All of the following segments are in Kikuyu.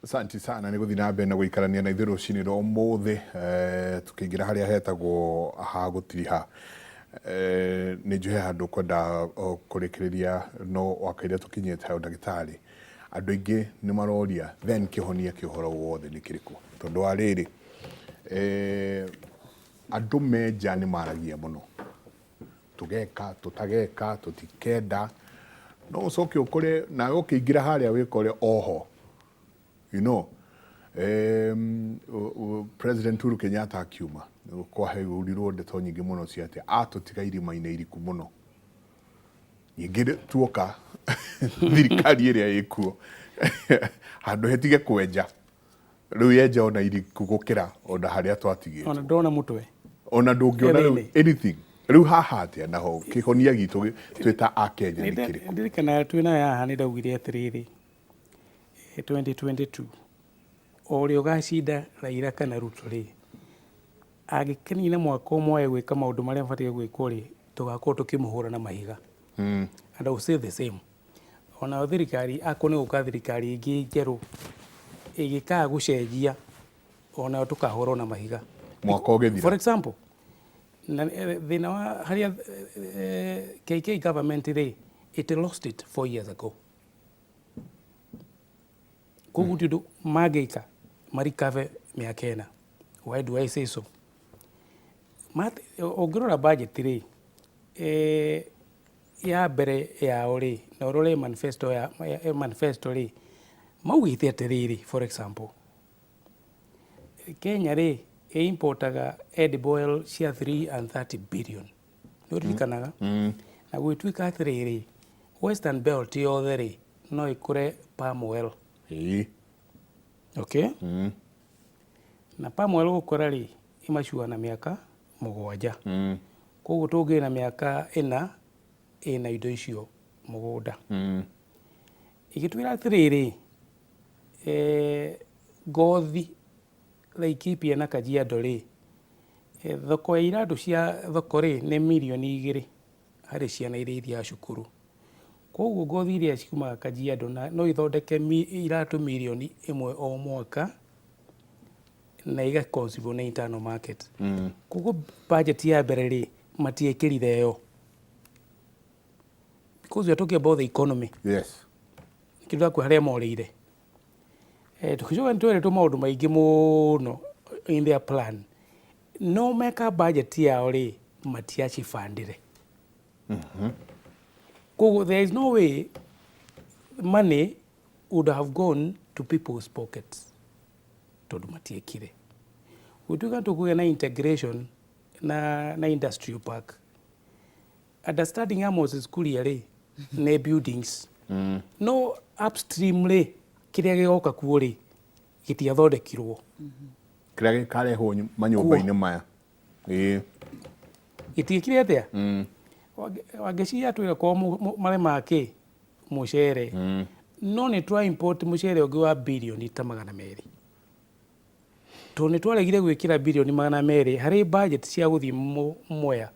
Asanti sana nĩ gũthiĩ na mbere na gũikarania na ithuĩ rũcinĩ rwa ũmũthĩ, tũkĩingĩra harĩa hetagwo ha gũtiriha. Nĩ njũĩ he handũ ũkwenda kũrĩkĩrĩria, no wakaira tũkinyĩte hau, ndagĩtarĩ, andũ aingĩ nĩ maroria then kĩhonia kĩa ũhoro wothe nĩ kĩrĩkũ? Tondũ wa rĩrĩ, andũ me nja nĩ maragia mũno, tũgeka, tũtageka, tũtikenda, no ũcoke ũkore nawe ũkĩingĩra harĩa wĩkore oho. President Uhuru Kenyatta akiuma kwaheurirwo ndeto nyingĩ mũno cia atĩ atũtiga irima-inĩ iriku mũno. Ningĩ tuoka thirikari ĩrĩa ĩkuo, handũ hetige kwenja, rĩu yenja ona iriku gũkĩra ona harĩa twatigĩtwo. Ona ndona mũtwe. Ona ndũngĩona rĩu anything. Rĩu haha atĩa naho kĩhonia gitũ twĩ ta Akenya nĩ kĩrĩkũ? Ndirikanaga twĩ nawe haha nĩ ndaugire atĩrĩrĩ, 2022 o ũrĩa ũgacinda Raila kana Ruto rĩ, angĩkĩnina mwaka ũmwe age gwĩka maũndũ marĩa mabatiĩ gwĩkwo rĩ, tũgakorwo tũkĩmũhũra na mahiga. And I will say the same. Onayo thirikari, akorwo nĩ gũka thirikari ĩngĩ njerũ ĩgĩkaga gũcenjia, onayo tũkahũrwo na mahiga. Mwaka ũgĩthira. For example, na thĩna wa harĩa KK government rĩ, it lost it 4 years ago. Koguo ti ũndũ mangĩka marikave mĩaka 4. Why do I say so? Ũngĩrora budget rĩ, ya mbere yao rĩ, na ũrore manifesto ya manifesto rĩ, maugĩte atĩrĩrĩ, for example, Kenya rĩ, ĩ importaga edible oil cia 330 billion. Nĩ ũririkanaga? Na gũgĩtuĩka atĩrĩrĩ, Western Belt yothe rĩ, no ĩkũre palm oil. Okay? Na palm oil gũkũra rĩ, ĩmacua na mĩaka 7. Koguo tũngĩrĩ na mĩaka 4 ĩna indo icio mũgũnda. Ĩgĩtwĩra atĩrĩrĩ, ngothi Laikipia na Kajiado rĩ, thoko ya iratũ cia thoko rĩ, nĩ mirioni 2 harĩ ciana iria ithiaga cukuru. Koguo ngothi iria ciumaga Kajiado no ithondeke iratũ mirioni 1 o mwaka na iga consume nĩ internal market. Koguo budget ya mbere rĩ, matiekĩrire ĩyo. Because we are talking about the economy. Nĩkĩo ndĩrakwĩra harĩa morĩire. Tũgĩcoka nĩ twerĩtwo maũndũ maingĩ mũno in their plan. No meka budget yao rĩ, matiacibandire. Koguo there is no way money would have gone to people's pockets tondũ matiekire. Gũtuĩka tũkũgĩa na integration na industrial park. Understanding ya Moses Kuria rĩ, nĩ buildings. No upstream rĩ, kĩrĩa gĩgoka kuo rĩ, gĩtiathondekirwo. Kĩrĩa gĩkarehwo manyũmba-inĩ maya. Ĩĩ. Gĩtiĩkire atĩa? Wangeci atwĩra kwao marĩmaga kĩ? Mũcere. No nĩ twa import mũcere ũngĩ wa birioni ta 200. Tondũ nĩ twaregire gwĩkĩra birioni 200 harĩ budget cia gũthiĩ Mwea.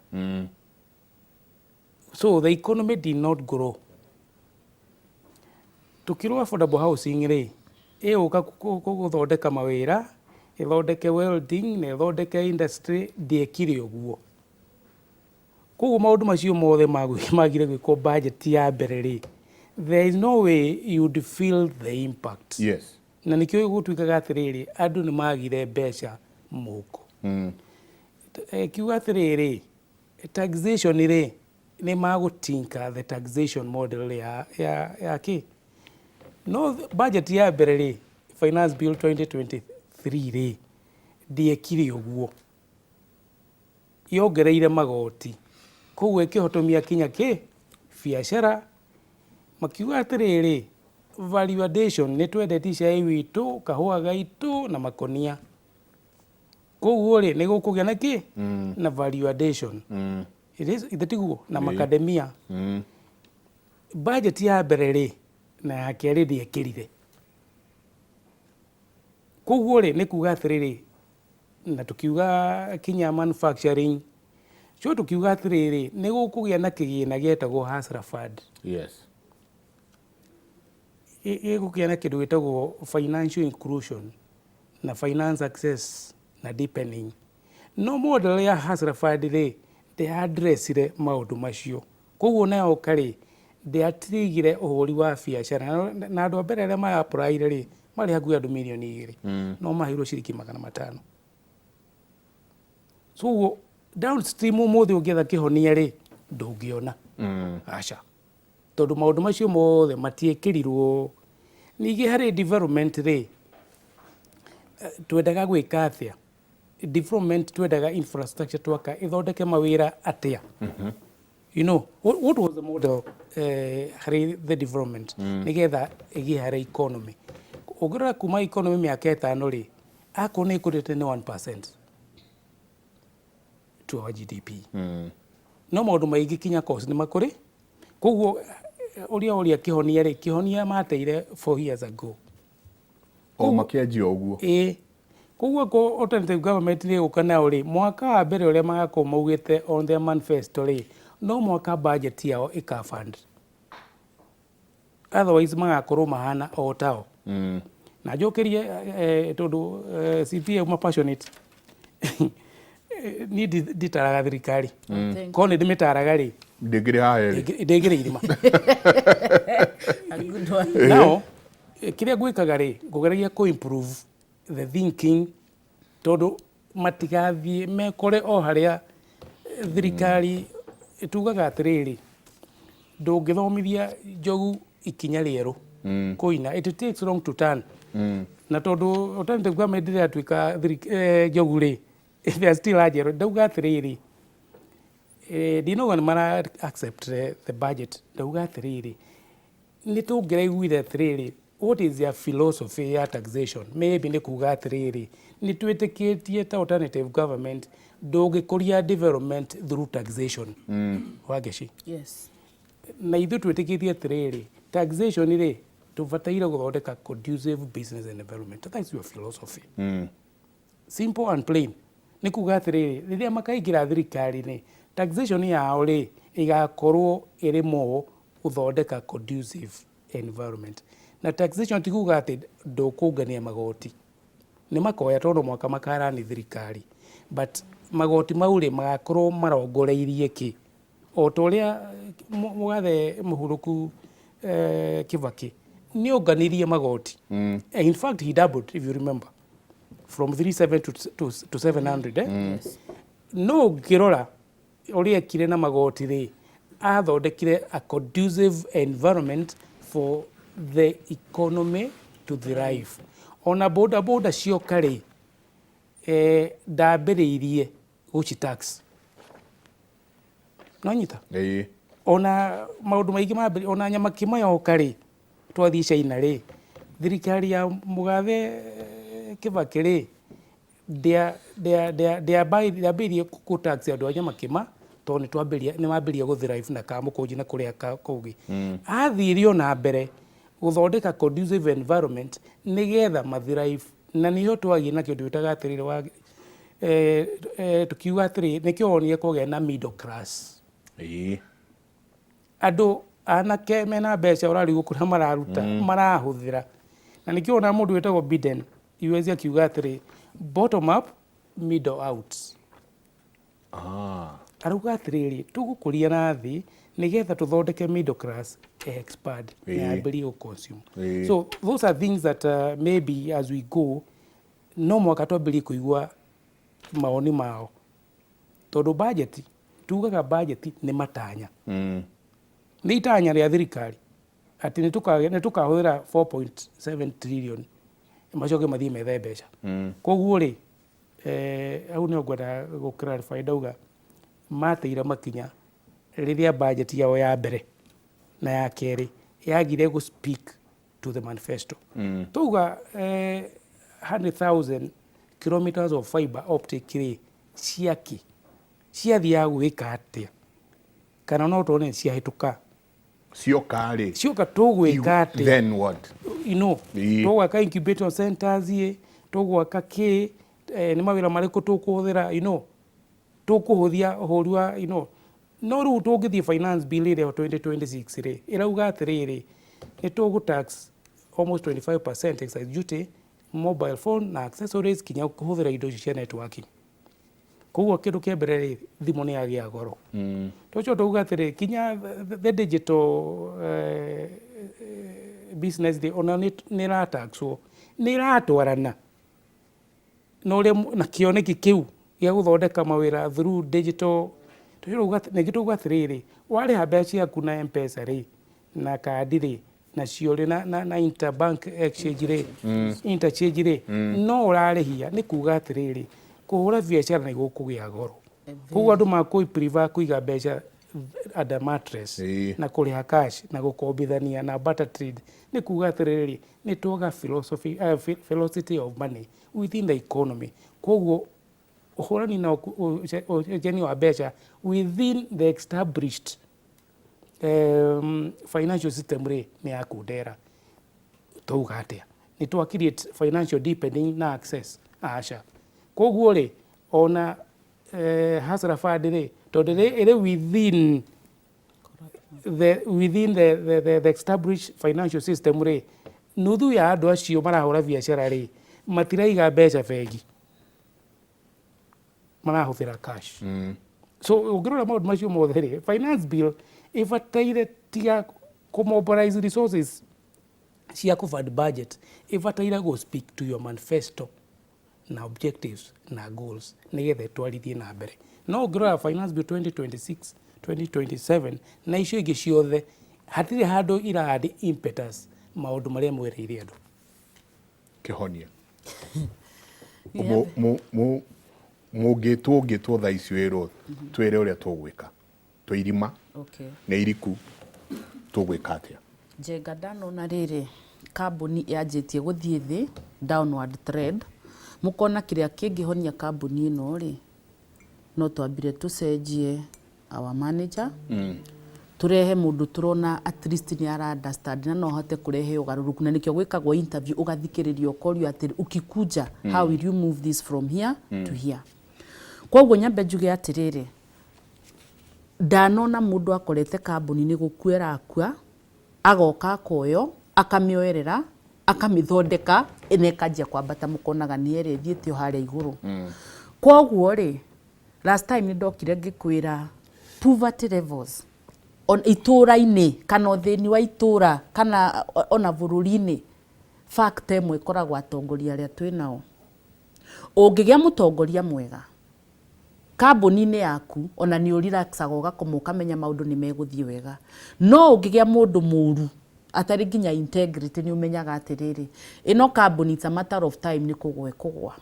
So the economy did not grow. Tukirwo affordable housing rĩ, ĩgũka gũthondeka mawĩra, ĩthondeke welding na ĩthondeke industry, ndĩekire ũguo. Koguo maũndũ macio mothe magire gwĩkwo budget ya mbere rĩ, there is no way you would feel the impact. Na nĩkĩo gũtuĩkaga atĩrĩrĩ, andũ nĩ magire mbeca mũhuko. Kiuga atĩrĩrĩ, taxation rĩ, nĩ magũtinka the taxation model ya kĩ? No budget ya mbere rĩ, Finance Bill 2023 rĩ, ndĩekire ũguo. Yongereire magoti. Koguo ĩkĩhotomia kinya kĩ? Biacara. Makiuga atĩrĩrĩ, value addition, nĩ twendetie cai witũ, kahũa gaitũ na makonia. Koguo rĩ, nĩ gũkũgĩa na kĩ? Na value addition. Ithe tiguo? Na macadamia. Budget ya mbere rĩ, na ya kerĩ ndĩekĩrire. Koguo rĩ, nĩ kuga atĩrĩrĩ, na tukiuga kinya manufacturing, so tukiuga atĩrĩrĩ, nĩ gũkũgĩa na kĩgĩna gĩetagwo Hustler Fund. Ĩgũkĩa na kĩndũ gĩtagwo financial inclusion na finance access na deepening. No model ya Hustler Fund rĩ, ndĩaddressire maũndũ macio. Koguo nayo yoka rĩ, ndĩatirigire ũhũri wa biacara. Na andũ a mbere arĩa ma apply rĩ, marĩ hakuhĩ andũ 2 mirioni, no maheirwo ciringi 500. So ũguo downstream ũmũthĩ ũngĩetha kĩhonia rĩ, ndũngĩona. Aca. Tondũ maũndũ macio mothe matiĩkĩrirwo. Ningĩ harĩ development rĩ, twendaga gwĩka atĩa? Development twendaga infrastructure twaka ĩthondeke mawĩra atĩa? What was the model harĩ the development nĩgetha ĩgĩe harĩ economy? Ũngĩrora kuma economy mĩaka 5 rĩ, akorwo nĩ ĩkũrĩte nĩ 1% to our GDP. No maũndũ maingĩ kinya cost nĩ makũrĩ. Koguo ũrĩa ũrĩa kĩhonia rĩ, kĩhonia mateire 4 years ago. O makĩanjia ũguo. Ĩĩ. Koguo ko alternative government nĩ ĩgũka nayo rĩ, mwaka wa mbere ũrĩa magakorwo maugĩte on their manifesto rĩ, no mwaka budget yao ĩka fund. Otherwise magakorwo mahana o tao. Na njokerie tondũ CPA uma passionate. Niĩ nditaraga thirikari. Thank Korwo nĩ ndĩmĩtaraga rĩ, Ndĩngĩrĩ haha ĩrĩ. Ndĩngĩrĩ irima. A good one. Now, kĩrĩa ngwĩkaga rĩ, ngũgeragia kũ improve the thinking tondũ matigathiĩ mekore o harĩa thirikari tugaga atĩrĩrĩ, ndũngĩthomithia njogu ikinya rĩerũ kũina, it takes long to turn. Na tondũ alternative government ndĩratuĩka njogu rĩ, they are still agile. Ndauga atĩrĩrĩ, ndinauga nĩ mara accept the budget. Ndauga atĩrĩrĩ, nĩ tũngĩraiguire atĩrĩrĩ, what is their philosophy ya taxation? Maybe nĩ kuga atĩrĩrĩ, nĩ twĩtĩkĩtie ta alternative government ndũngĩkũria development through taxation. Wangeci. Yes. Na ithuĩ twĩtĩkĩtie atĩrĩrĩ, taxation rĩ, tũbataire gũthondeka conducive business environment. That's your philosophy. Simple and plain. Nĩ kuga atĩrĩrĩ, rĩrĩa makaingĩra thirikari-inĩ, taxation yao rĩ, ĩgakorwo ĩrĩ more gũthondeka conducive environment. Na taxation ti kuga atĩ ndũkũngania magoti. Nĩ makoya tondũ mwaka makarani thirikari. But magoti mau rĩ, magakorwo marongoreirie kĩ? O ta ũrĩa mũgathe mũhurũku Kibaki nĩ onganirie magoti. In fact, he doubled, if you remember, from 37 to 700. Eh? Yes. No ũngĩrora ũrĩa ekire na magoti rĩ, athondekire a conducive environment for the economy to thrive. Ona boda boda cioka rĩ, ndambĩrĩirie gũci tax. No nyita? Ĩĩ. Ona maũndũ maingĩ mambĩrĩria, ona nyama kima yoka rĩ, twathiĩ China rĩ, thirikari ya mũgathe Kibaki rĩ, ndĩambĩrĩirie kũ tax andũ a nyama kĩma tondũ nĩ twambĩrĩria nĩ mambĩrĩria gũ thrive na kamũkũnji na kũrĩa kũngĩ. Athire ona mbere gũthondeka conducive environment nĩgetha ma thrive, na nĩho twagĩire na kĩndũ gĩtaga atĩrĩrĩ wa tukiuga atĩrĩ, nĩkĩo wonire kwagĩa na middle class. Andũ anake mena mbeca ũrarigwo kũrĩa mararuta, marahũthĩra, na nĩkĩo wona mũndũ wĩtagwo Biden US akiuga atĩrĩ, "Bottom up, middle out." Arauga atĩrĩrĩ, tũgũkũria na thĩ nĩgetha tũthondeke middle class expand na yambĩrĩrie gũ consume. So those are things that maybe as we go no mwaka twambĩrĩrie kũigua mawoni mao, tondũ budget, tugaga budget nĩ matanya, nĩ itanya rĩa thirikari atĩ nĩ tũkahũthĩra 4.7 trillion, macoke mathiĩ methe mbeca. Koguo rĩ, hau nĩho ngwenda gũ clarify. Ndauga mateire makinya rĩrĩa budget yao ya mbere na ya kerĩ yagire gũ speak to the manifesto. Tuga 100,000 kilometers of fiber optic rĩ, ciaki ciathiaga gwĩka atĩa? Kana no tuone ciahĩtũka. Cioka rĩ, cioka tũgwĩka atĩa? Then what? Tũgwaka incubation centers ĩ, tũgwaka kĩ, nĩ mawĩra marĩkũ tũkũhũthĩra, tũkũhũthia ũhũri wa no rĩu tũngĩthiĩ finance bill ĩrĩa 2026 rĩ, ĩrauga atĩrĩrĩ, nĩ tũgũ tax almost 25% excise duty mobile phone na accessories kinya kũhũthĩra indo icio cia networking. Koguo kĩndũ kĩa mbere rĩ, thimũ nĩ yagĩa goro. Tũcio tũuga atĩrĩ, kinya the digital business rĩ, ona nĩ ĩrataxwo, nĩ ĩratwarana na ũrĩa na kĩoneki kĩu gĩa gũthondeka mawĩra through digital. Ningĩ tũuga atĩrĩrĩ, warĩha mbeca ciaku na M-Pesa rĩ, na kandi rĩ, nacio rĩ, na interbank exchange rĩ, interchange rĩ, no ũrarĩhia. Nĩ kuga atĩrĩrĩ, kũhũra biacara nĩ gũkũgĩa goro. Koguo andũ makũ prefer kũiga mbeca under mattress na kũrĩha cash na gũkombithania na barter trade. Nĩ kuga atĩrĩrĩ, nĩ twaga philosophy, velocity of money within the economy. Koguo ũhũrani na ũcenjania wa mbeca within the established financial system rĩ, nĩ yakundera. Twauga atĩa? Nĩ twa create financial deepening na access? Aca. Koguo rĩ, ona Hustler Fund rĩ, tondũ ĩrĩ within the established financial system rĩ, nuthu ya andũ acio marahũra biacara rĩ, matiraiga mbeca bengi, marahũthĩra cash. So ũngĩrora maũndũ macio mothe rĩ, finance bill ĩbataire tiga kũmobilize resources cia kũfund budget, ĩbataire go speak to your manifesto na objectives na goals nĩgetha ĩtwarithie na mbere. No ũngĩrora finance bill 2026 2027 na icio ingĩ ciothe, hatirĩ handũ ira add impetus maũndũ marĩa mwereire andũ. Kĩhonia mũngĩtwo ũngĩtwo thaa ici wĩrwo twĩre ũrĩa tũgwĩka, twĩ irima nĩ iriku, tũgwĩka atĩa? Njenga, ndanona rĩrĩ kambuni yanjĩtie gũthiĩ thĩ, downward trend, mũkona kĩrĩa kĩngĩhonia kambuni ĩno rĩ, no twambire tũcenjie our manager, tũrehe mũndũ tũrona at least nĩ ara understand na no ahote kũrehe ũgarũrũku. Na nĩkĩo gwĩkagwo interview, ũgathikĩrĩrio, ũkorio atĩrĩ, ukikuja, how will you move this from here to here? Koguo nyambe njuge atĩrĩrĩ, ndanona mũndũ akorete kambuni nĩ gũkua ĩrakua, agoka akoyo, akamĩoerera, akamĩthondeka na ĩkanjia kwambata, mũkonaga nĩ ĩrĩa ĩthiĩte o harĩa igũrũ. Koguo rĩ, last time nĩ ndokire ngĩkwĩra poverty levels on itũũra-inĩ kana ũthĩni wa itũũra kana ona bũrũri-inĩ, fact ĩmwe ĩkoragwo atongoria arĩa twĩ nao. Ũngĩgĩa mũtongoria mwega kambuni-inĩ yaku, ona nĩ ũrelaxaga, ũgakoma, ũkamenya maũndũ nĩ megũthiĩ wega. No ũngĩgĩa mũndũ mũru atarĩ nginya integrity, nĩ ũmenyaga atĩrĩrĩ, ĩno kambuni, it's a matter of time, nĩ kũgwa ĩkũgwa.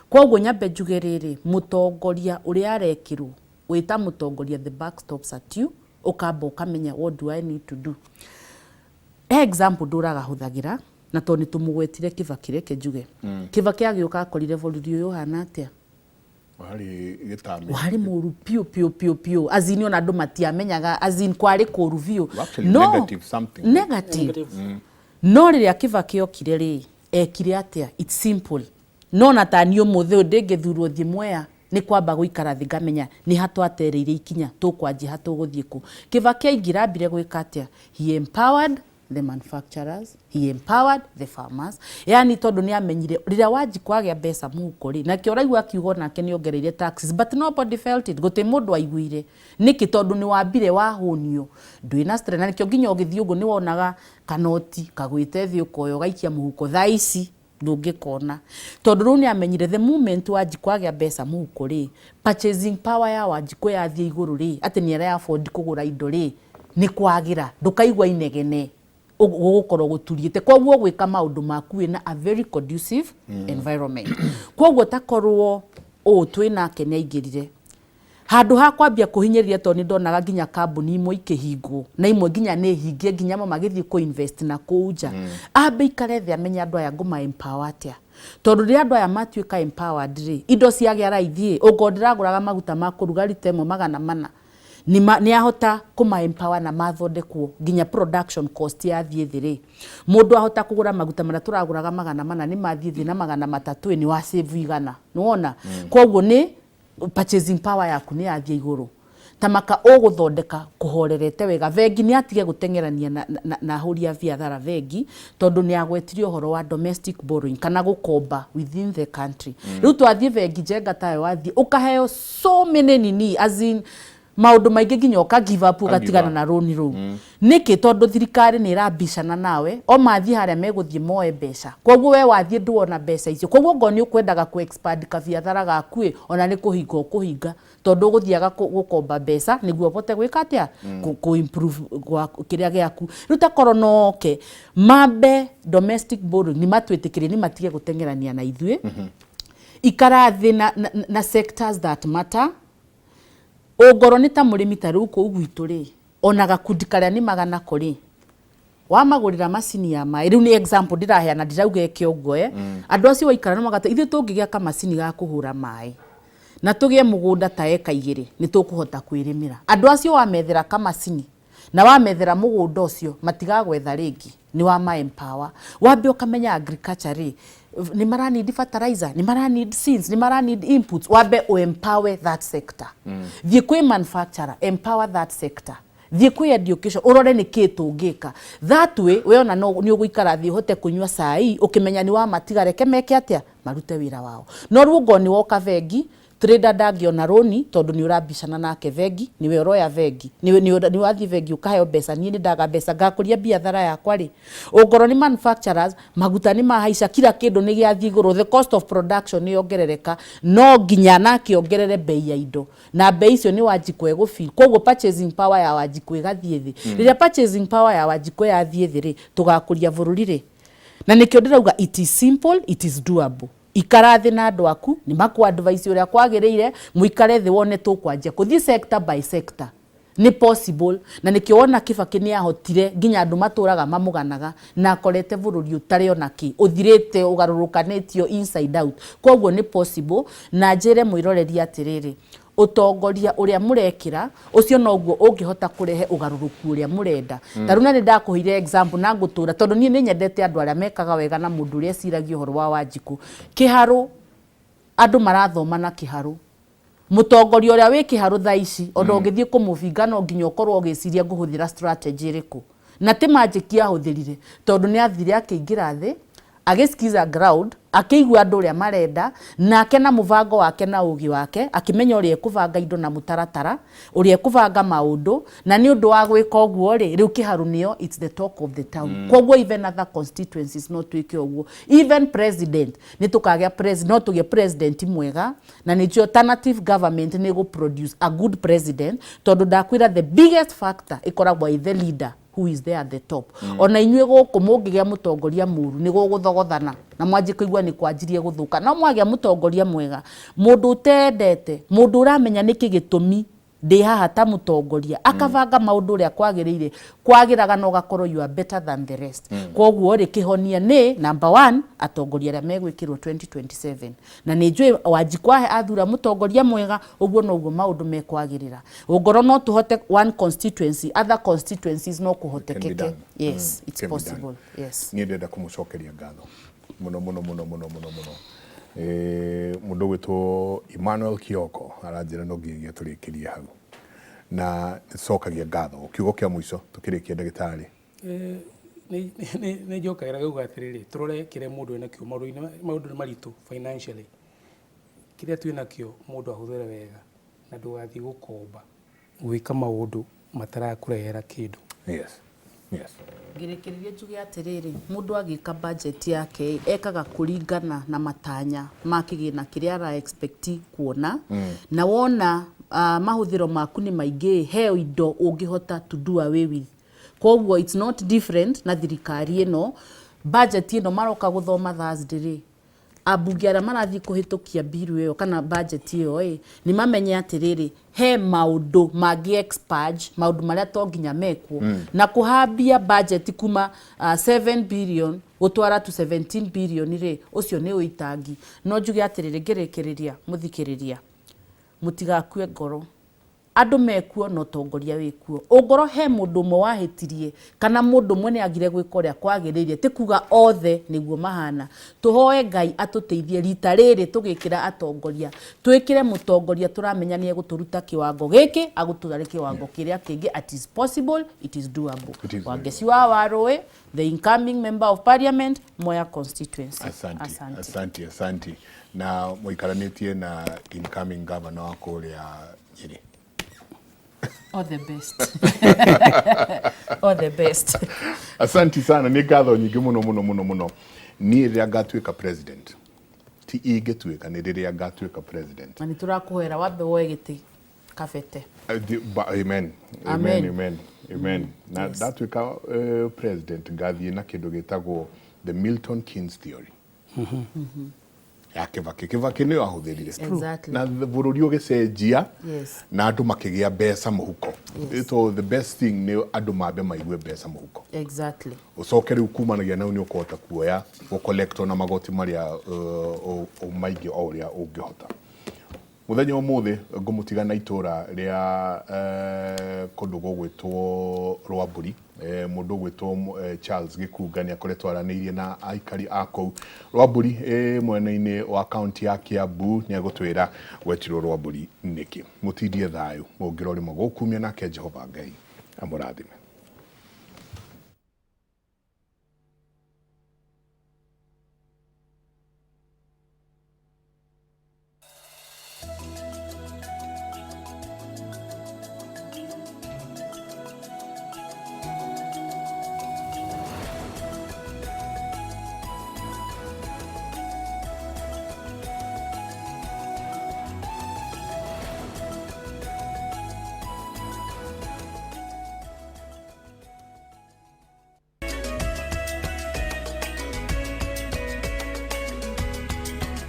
Koguo nyambe njuge rĩrĩ, mũtongoria ũrĩa arekĩrwo, wĩta mũtongoria, the buck stops at you. Ũkamba ũkamenya, what do I need to do? He example ndũraga hũthagĩra, na tondũ nĩ tũmũgwetire Kibaki, reke njuge Kibaki agĩũka akorire bũrũri ũyũ ũhana atĩa? Warĩ gĩtami. Warĩ mũru piũ piũ piũ piũ, as in ona andũ matiamenyaga, as in kwarĩ kũru biũ. Actually negative something. Negative. No rĩrĩa Kibaki okire rĩ, ekire atĩa? It's simple. No na tani ũmũthĩ ũyũ ndĩngĩthurwo thiĩ Mwea, nĩ kwamba gũikara thĩ ngamenya nĩ ha twatereire ikinya, tũkwanjia ha, tũgũthiĩ kũ. Kibaki aingĩra ambire gwĩka atĩa? He empowered the manufacturers, he empowered the farmers. Yani tondũ nĩ amenyire rĩrĩa Wanjikũ agĩa mbeca mũhuko rĩ, nakĩo ũraigua akiuga onake nĩ ongereire taxes, but nobody felt it, gũtĩ mũndũ aiguire. Nĩkĩ? Tondũ nĩ wambire wahũnio, ndwĩna stress. Na nĩkĩo nginya ũgĩthiĩ ũguo nĩ wonaga kanoti kagwĩte thĩ, ũkoya ũgaikia mũhuko. Thaa ici ndũngĩkona, tondũ rĩu nĩ amenyire the moment Wanjikũ agĩa mbeca mũhuko rĩ, purchasing power ya Wanjikũ yathiĩ igũrũ rĩ, atĩ nĩ ara afford kũgũra indo rĩ, nĩ kwagĩra, ndũkaigua inegene, gũgũkorwo gũturiĩte. Koguo gwĩka maũndũ maku wĩna a very conducive environment. Koguo takorwo ũũ twĩ nake nĩ aingĩrire handũ ha kwambia kũhinyĩrĩria, tondũ nĩ ndonaga nginya kambuni imwe ikĩhingwo na imwe nginya nĩ hingie, nginya amwe magĩthiĩ kũ-invest na kũu nja. Ambe ikare thĩ amenye andũ aya ngũma empower atĩa, tondũ rĩrĩa andũ aya matuĩka empowered rĩ, indo ciagĩa raithi. Ũngorwo ndĩragũraga maguta ma kũruga rita ĩmwe 400, nĩ ahota kũma empower na mathondekwo nginya production cost yathiĩ thĩ rĩ, mũndũ ahota kũgũra maguta marĩa tũragũraga 400, nĩ mathiĩ thĩ na 300, nĩ wa save 100, nĩwona? Koguo nĩ purchasing power yaku nĩ yathiĩ igũrũ. Ta maka ũgũthondeka kũhorerete wega bengi nĩ atige gũteng'erania na, na, na ahũri a biathara bengi tondũ nĩ agwetire ũhoro wa domestic borrowing kana gũkomba within the country. Rĩu twathiĩ bengi njenga tayo wathiĩ ũkaheo so many nini, as in maũndũ maingĩ nginya ũka give up ũgatigana na rũni rũu. Nĩkĩ? Tondũ thirikari nĩ ĩrambicana nawe o mathiĩ harĩa megũthiĩ moe mbeca, koguo we wathiĩ nduona mbeca icio. Koguo ngorwo nĩ ũkwendaga kũ expand kabiathara gaku ĩ, ona nĩ kũhinga ũkũhinga tondũ ũgũthiaga gũkomba mbeca nĩguo ũhote gwĩka atĩa? Kũ improve gwa kĩrĩa gĩaku. Rĩu ta korwo no oke mambe domestic borrowing nĩ matwĩtĩkĩrie, nĩ matige gũteng'erania na ithuĩ. Ikara thĩ na sectors that matter. Ũngorwo nĩ ta mũrĩmi ta rĩu kũu gwitũ rĩ, ona gakundi karĩa nĩmaga nako rĩ, wamagũrĩra macini ya maĩ, rĩu nĩ example ndĩraheana, ndirauga eke ũguo eh. Andũ acio waikara no magata ithuĩ tũngĩgĩa kamacini ga kũhũra maĩ na tũgĩe mũgũnda ta eka 2 nĩ tũkũhota kwĩrĩmĩra. Andũ acio wamethera kamacini na wamethera mũgũnda ũcio matigagwetha rĩngĩ, nĩ wama empower. Wambe ũkamenya agriculture rĩ, nĩ mara need fertilizer, nĩ mara need seeds, nĩ mara need inputs, wambe ũ empower that sector. Thiĩ kwĩ manufacturer, empower that sector. Thiĩ kwĩ education, ũrore nĩ kĩ tũngĩka. That way we ona no nĩ ũgũikara thĩ ũhote kũnyua cai ũkĩmenya nĩ wamatiga reke meke atĩa, marute wĩra wao. No rĩu ũngorwo nĩ woka bengi, trader ndangĩona rũni tondũ nĩ ũrambicana nake bengi, nĩwe ũroya bengi, nĩ wathiĩ bengi ũkaheo mbeca, niĩ nĩ ndaga mbeca ngakũria biathara yakwa rĩ. Ũngorwo nĩ manufacturers, maguta nĩ mahaica, kila kĩndũ nĩ gĩathiĩ igũrũ, the cost of production nĩ yongerereka, no nginya nake ongerere bei ya indo na bei icio nĩ Wanjikũ egũfeel. Koguo purchasing power ya Wanjikũ ĩgathiĩ thĩ. Rĩrĩa purchasing power ya Wanjikũ yathiĩ thĩ rĩ, tũgakũria bũrũri rĩ? Na nĩkĩo ndĩrauga it is simple, it is doable. Ikara thĩ na andũ aku nĩ makũ advice ũrĩa kwagĩrĩire, mũikare thĩ wone tũkwanjia kũthiĩ sector by sector, nĩ possible. Na nĩkĩo wona Kibaki nĩ ahotire nginya andũ matũraga mamũganaga na akorete bũrũri ũtarĩ ona kĩ, ũthirĩte, ũgarũrũkanĩtio inside out. Koguo nĩ possible. Na njĩre mwĩroreri atĩrĩrĩ, ũtongoria ũrĩa mũrekĩra ũcio noguo ũngĩhota kũrehe ũgarũrũku ũrĩa mũrenda. Ta rĩu na nĩ ndakũheire example na ngũtũra tondũ niĩ nĩ nyendete andũ arĩa mekaga wega na mũndũ ũrĩa eciragia ũhoro wa Wanjikũ. Kĩharũ, andũ marathoma na kĩharũ. Mũtongoria ũrĩa wĩ kĩharũ thaa ici, ona ũngĩthiĩ kũmũbinga no nginya ũkorwo ũgĩciria ngũhũthĩra strategy ĩrĩkũ. Na ti magic ahũthĩrire, tondũ nĩ athire akĩingĩra thĩ, agĩskiza ground, akĩigua andũ ũrĩa marenda, nake na mũbango wake na ũgĩ wake akĩmenya ũrĩa ekũbanga indo na mũtaratara ũrĩa ekũbanga maũndũ. Na nĩ ũndũ wa gwĩka ũguo rĩ, rĩu kĩharũ nĩyo it's the talk of the town. Koguo even other constituencies no twĩke ũguo. Even president nĩ tũkagĩa president, no tũgĩe president mwega, na nĩkĩo alternative government nĩ gũ produce a good president, tondũ ndakwĩra the biggest factor ĩkoragwo ĩ the leader who is there at the top. Ona inyuĩ gũkũ mũngĩgĩa mũtongoria mũru nĩ gũgũthogothana na mwanjie kũigua nĩ kwanjirie gũthũka. No mwagĩa mũtongoria mwega, mũndũ ũtendete, mũndũ ũramenya nĩkĩ gĩtũmi ndĩ haha ta mũtongoria, akabanga maũndũ ũrĩa kwagĩrĩire kwagĩraga na ũgakorwo you are better than the rest. Koguo rĩ, kĩhonia nĩ number one atongoria arĩa megwĩkĩrwo 2027, na nĩ njũĩ Wanjikũ ahe athura mũtongoria mwega, ũguo noguo maũndũ mekwagĩrĩra. Ũngorwo no tũhote one constituency, other constituencies no kũhotekeke. Done. Yes, it's Can be done. possible, yes. Niĩ ndĩrenda kũmũcokeria ngatho mũno mũno mũno mũno mũno mũno. Mũndũ ũgwĩtwo Emmanuel Kioko aranjĩra no nginyagia tũrĩkĩrie hau na nĩcokagia ngatho. Kiugo kĩa mũico tũkĩrĩkia, ndagĩtarĩ? Nĩ njokagĩra gauga atĩrĩrĩ, tũrore kĩrĩa mũndũ enakĩo. Maũndũ nĩ maritũ financially. Kĩrĩa twĩnakĩo mũndũ ahũthĩre wega na ndũgathiĩ gũkomba gwĩka maũndũ matarakũrehera kĩndũ. Ngĩrĩkĩrĩria njuge atĩrĩrĩ, mũndũ agĩka budget yake ekaga kũringana na matanya ma kĩgĩna kĩrĩa ara expect kuona. Na wona mahũthĩro maku nĩ maingĩ, he indo ũngĩhota to do away with. Koguo it's not different na thirikari ĩno. Budget ĩno maroka gũthoma Thursday rĩ, ambunge arĩa marathiĩ kũhĩtũkia bill ĩyo kana budget ĩyo ĩ, nĩ mamenye atĩrĩrĩ, he maũndũ mangĩ expurge, maũndũ marĩa to nginya mekwo. Na kũhambia budget kuma 7 billion gũtwara to 17 billion rĩ, ũcio nĩ ũitangi. No njuge atĩrĩrĩ ngĩrĩkĩrĩria, mũthikĩrĩria, mũtigakue ngoro. Andũ mekuo na ũtongoria wĩkuo. Ũngorwo he mũndũ ũmwe wahĩtirie kana mũndũ ũmwe nĩ agire gwĩka ũrĩa kwagĩrĩire ti kuga othe nĩguo mahana. Tũhoe Ngai atũteithie rita rĩrĩ tũgĩkĩra atongoria, twĩkĩre mũtongoria tũramenya nĩ egũtũruta kĩwango gĩkĩ agũtware kĩwango kĩrĩa kĩngĩ. It is possible, it is doable. It is very Wangeci wa Warũĩ, the incoming member of parliament, Mwea constituency. Asanti, Asante. asanti, asanti. Na mũikaranĩtie na incoming governor wa kũrĩa Nyĩrĩ. All the best. All the best. Asanti sana, nĩ ngatho nyingĩ mũno mũno mũno mũno. Niĩ rĩrĩa ngatuĩka president, ti ingĩtuĩka, nĩ rĩrĩa ngatuĩka president. Na nĩ tũrakũhoera wambe woe gĩtĩ kabete. Amen. Amen. Amen, amen, amen. Na ndatuĩka president ngathiĩ na kĩndũ gĩtagwo the Milton Keynes theory ya Kibaki. Kibaki nĩyo ahũthĩrire. Na bũrũri ũgĩcenjia na andũ makĩgĩa mbeca mũhuko. So the best thing nĩ andũ mambe maigue mbeca mũhuko. Ũcoke rĩu kumanagia nau nĩ ũkũhota kuoya gũ collect ona magoti marĩa maingĩ o ũrĩa ũngĩhota. Mũthenya ũmũthĩ ngũmũtiga na itũra rĩa kũndũ gũgwĩtwo Rwambũri. Mũndũ ũgwĩtwo Charles Gĩkunga nĩ akoretwo aranĩirie na aikari a kũu Rwambũri mwena-inĩ wa kaunti ya Kiambu. Nĩ egũtwĩra gwetirwo Rwambũri nĩkĩ. Mũtindie thayũ, mũngĩrwo rĩmwe gũkumia nake Jehova Ngai amũrathime.